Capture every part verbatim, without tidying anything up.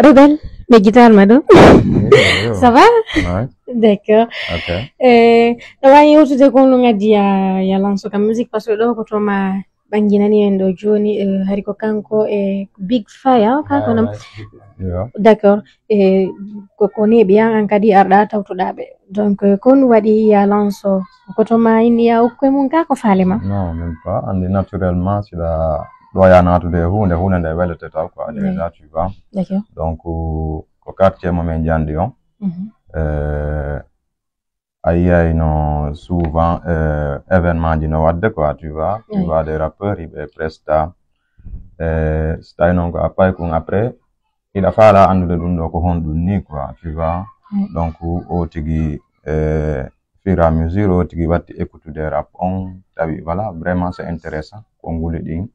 Rebel, ɓe guitar ma ɗo. Ça va? Ouais. D'accord. Ok. Eh, ɗo wawi yewtude ko no ngaddi ya, ya lanso ka musique, parce que ɗo ko toma ɓanginani en ɗo joni, eh, hari ko kanko e Big Fire, kanko non. Yeah. D'accord. E ko ko neeɓi an, an kadi arɗa tawtoɗa ɓe. Donc, kon waɗi ya lanso, ko toma inni ya ukko e mum ka ko faale ma? Non, même pas. Andi naturellement, si la ɗo ya natude e hunde, hunde nde welete taw quoi, déjà, tu vois. D'accord. Donc, ko quartier mo min jandi on. Mhm. Euh, a yiyayno souvent euh, événement ji no wadde quoi, tu vois. Tu Oui. Vois des rappeurs, iɓe presta. Euh, si tawi noon ko a pay kun après, iɗa faala anndude ɗum ɗo ko honɗum ni quoi, tu vois. Oui. Donc, o tigi euh, fur et à mesure o tigi watti écoutude rap on, tawi voilà, vraiment c'est intéressant, ko nguli ɗin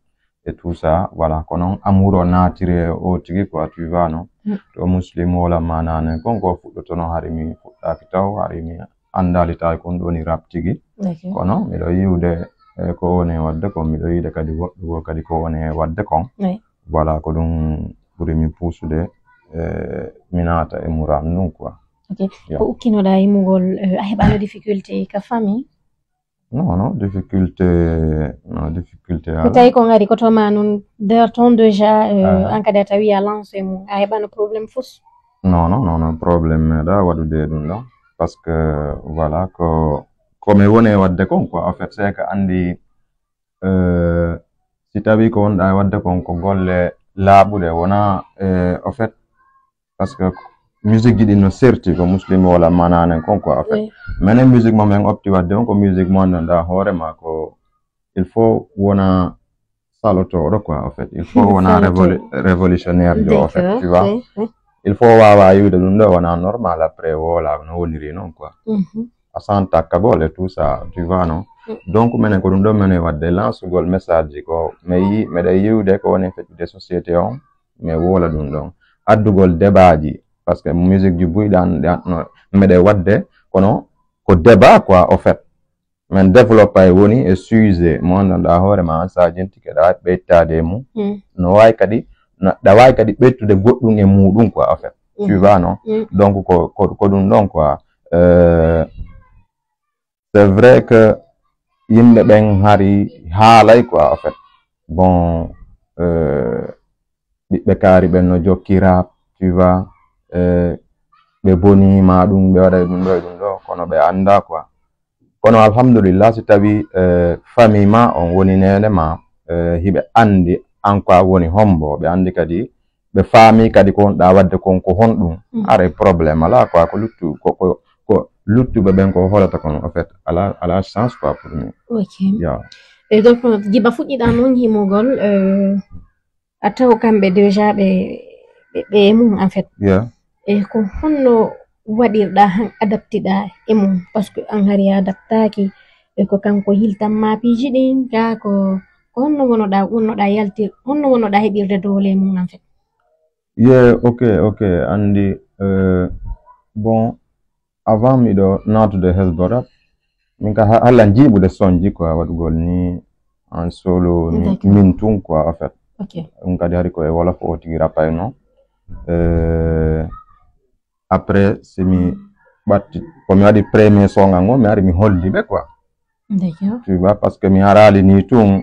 et tout ça, voilà. Ko noon amour o naatiri e o tigi quoi, tu vois, non? Mm. To muslim wala manane kon ko fuɗɗotono, hari mi fuɗɗaki taw, hari mi anndali taw kon ɗoni rap tigi. D'accord. Kono miɗo yiwde e ko woni wadde kon, miɗo yiide kadi woɗɗugol kadi ko woni wadde kon. Oui. Voilà, ko ɗum ɓuri mi puusude e mi naata e muram ɗum quoi. Ok. Yeah. Ko ukkinoɗa yimugol, eh, a heɓano difficulté ka famille? Non, non, difficulté, non, difficulté Ko ala. tawi ko ngari ko toma nun der ton déjà, eh, Ah. an kadi a tawi a lance e mum, a heɓano problème fus? Non, non, non, non, problème meɗa waɗude ɗum ɗon. Parce que, voilà, ko, ko mi woni e wadde kon quoi. En fait, c'est que andi, euh, si tawi ko wonɗa e wadde kon ko golle laaɓuɗe, wona, euh, en fait, parce que musique ji ɗin no serti ko muslim wala mananen kon quoi, en fait. Oui. Menen musique mo min opti wadde on ko musique mo anndanɗa hoore ma ko, il faut wona salotoɗo quoi, en fait. Il faut wona Salotoɗo. Révolu- révolutionnaire jo, en fait, D'accord, tu vois. Oui, oui. Il faut wawa yiwde ɗum ɗo wona normal après wola no woniri noon quoi. Mhm. A san takkagol et tout ça, tu vois, non? Mm. Donc menen ko ɗum ɗo menen wadde lancegol message ji ko mi yi, meɗa yiwde ko woni feccude société on, mi wola ɗum ɗon. Addugol débat ji, parce que musique ji buyɗan ɗan no meɗe wadde, kono ko débat quoi, au fait. Min développe ay woni e sujet mo anndanɗa hoore ma an sa jentike ɗa ɓeytade e mum. Mm. No wawi kadi, no, ɗa wawi kadi ɓeytude goɗɗum e muɗum quoi, en fait. Tu Mhm. Vois, non? Mm. Donc ko, ko, ko ɗum ɗon quoi. Euh, c'est vrai que yimɓe ɓen hari haalay quoi, en fait. Bon, euh, ɓiɓɓe kaari ɓen no jokki rap, tu vois. Euh, ɓe boni ma ɗum, ɓe waɗay ɗum ɗo e ɗum ɗo, kono ɓe annda quoi. Kono alhamdulillah, si tawi euh, famille ma on woni nene ma, euh, hiɓe andi an quoi woni hombo, ɓe andi kadi, ɓe faami kadi ko wonɗa wadde kon ko honɗum. Mm. Aray problème ala quoi, ko luttu, ko, ko, ko luttuɓe ɓen ko holata kon, en fait, ala, ala chance quoi pour nous. Ok. Yeah. E donc, jiba fuɗɗiɗa noon himugol, euh, a taw kamɓe déjà ɓe, ɓe, ɓe e mum, en fait. Yeah. E ko honno waɗirɗa han adaptiɗa e mum? Parce que an hari a adaptaki, e ko kanko hiltan ma piiji ɗin, ka ko, ko honno wonoɗa, wonnoɗa yaltir, honno wonoɗa heɓirde doole e mum, en fait? Yeah, ok, ok. Andi, euh, bon, avant miɗo natude hesbo rap, min ka ha- hala jiiɓude sonji quoi, waɗugol ni en solo ni, D'accord. Min tun quoi, en fait. Ok. Ɗum kadi hari ko e wolof o tigi rapayno. Euh, après si mi ɓatti, ko mi waɗi premier son an o, mi ari mi holli ɓe quoi. D'accord. Tu vois, parce que mi arali ni tun,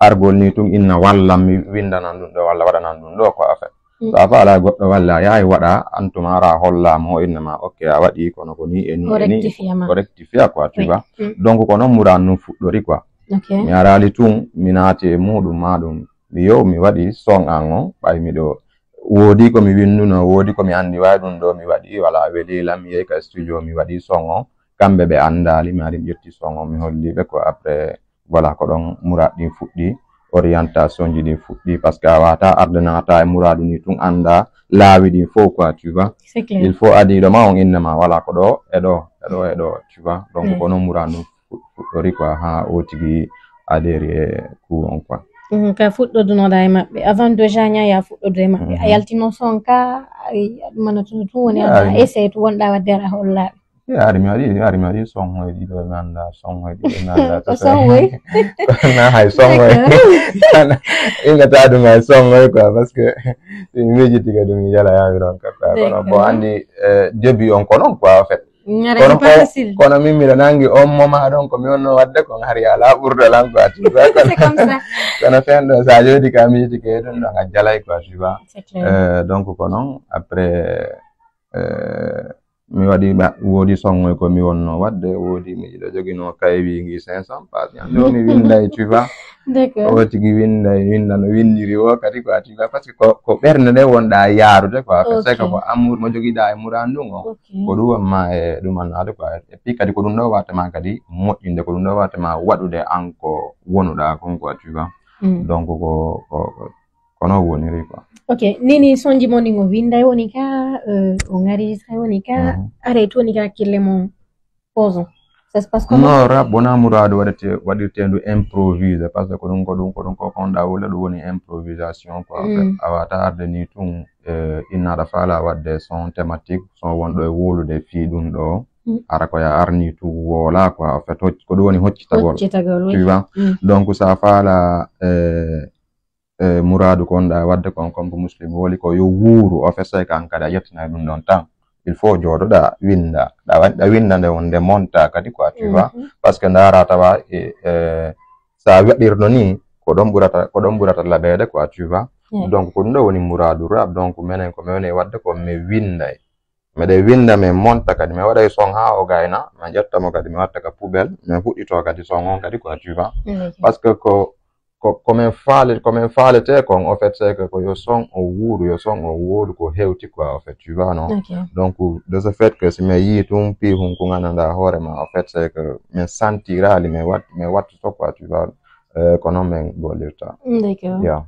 argol ni tun inna wallan mi windanan ɗum ɗo walla waɗanan ɗum ɗo quoi, en fait. Mm. So a faala goɗɗo walla a yahi waɗa, an tuma ara holla mo inna ma, ok, a waɗi kono ko ni e ni Ko e ni. Rectifia ma. Ko rectifia quoi, tu Oui. vois. Mm. Donc ko noon muran nun fuɗɗori quoi. Ok. Mi arali tun, mi naati e muɗum ma ɗum. Mi yow mi waɗi son an o, ɓay miɗo woodi ko mi winduno, woodi ko mi andi way ɗum ɗo mi waɗi, wala weli lam, mi yehi ka studio mi waɗi son o. Kamɓe ɓe andali, mi ari mi ƴetti son o, mi holli ɓe ko après, voilà, ko ɗon murad ɗin fuɗɗi, orientation ji ɗin fuɗɗi, parce que a wata arde naata e muradu ni tun anda laawi ɗin fof quoi, tu vois. C'est clair. Il faut adiɗo ma on innama, voilà, ko ɗo, e ɗo, e ɗo, e ɗo, tu vois. Donc, Mm. Ko noon muradu fuɗ- fuɗɗori quoi, ha o tigi adéri e coup on quoi. Mhm, ka fuɗɗodunoɗa e maɓɓe avant déjà ñaya fuɗɗodu e maɓɓe, a Mhm. Yaltino son ka ay manotono tun woni Yeah, anda I- essai tun wonɗa wadde ara hollaɓe? Ari mi waɗi ari mi waɗi songoy ɗiɗo mi annda songoy ɗiɗo mi annda. Ko songoy? Na hay songoy. Innata ɗum hay songoy quoi, parce que mi miijitiga ɗum mi yala yawi ɗon ka quoi. Kono bon, anndi, début on ko non quoi, en fait. Kono min miɗo nangi on moma ɗon ko mi wonno waɗde kon hari ala ɓurdo lan quoi, tu vois. Kono fen ɗo sa jooɗi ka miijitike ɗum ɗon a jalay quoi, tu vois. Donc ko non après, mi waɗi woodi songoy ko mi wonno waɗde, woodi mi ɗo jogino kay wingi cinq cents pages, ñande o mi winday, tu vois. O tigi winday winda no windiri o kadi quoi, tu vois, parce que ko ɓernde nde wonɗa yaarude quoi. C'est que ko amour mo jogiɗa e muran ɗum o, ko ɗum wonma e ɗum annade quoi. Et puis kadi ko ɗum ɗo wattema kadi moƴƴinde, ko ɗum ɗo wattema waɗude an ko wonuɗa kon quoi, tu vois. Donc ko ko ko non woniri quoi. Ok, nini sonji mo ni ngo winday woni ka, o enregistré woni ka, arrêté woni ka kille mo poison. Ça se passe comment? Non, rap wona muraadu waɗirtendu improvisé, parce que ko ɗum ko ɗum ko ɗum ko konɗa wole ɗum woni improvisation quoi. A wata arde ni tun, innaɗa faala waɗde son thématique, son wonɗo e wolude fii ɗum ɗo. Ara ko ya arni tu wola quoi, en fait ko ɗum woni hoccitagol. Tu vois. Donc sa faala muraadu kon ɗa waɗde kon comme muslim woli ko yo wuuru, o fessay kan kadi a yettinay ɗum ɗon tan. Il faut jooɗoɗa winda, ɗa winda nde wonde monta kadi quoi, tu vois. Parce que ndara tawa sa waɗirno ni ko ɗon ɓurata ko ɗon ɓurata laɓeede quoi, tu vois. Donc ko ɗum ɗo woni muraadu rap. Donc menen ko mewne waɗde ko mi winday, meɗe winda, min monta kadi mi waɗay son ha o gayna, mi ƴetta mo kadi mi watta ka poubelle, mi fuɗɗito kadi son on kadi quoi, tu vois. Parce que ko ko komin faale komin faalete kon, en fait c'est que ko yo son o wuuru, yo son o woodu ko hewti quoi, en fait, tu vois non. Donc de ce fait que si mi yii tun pi hunku gandanɗa hoorema, en fait c'est que min santirali min wat min wattoto quoi, tu vois. Ko non min gollirta. D'accord.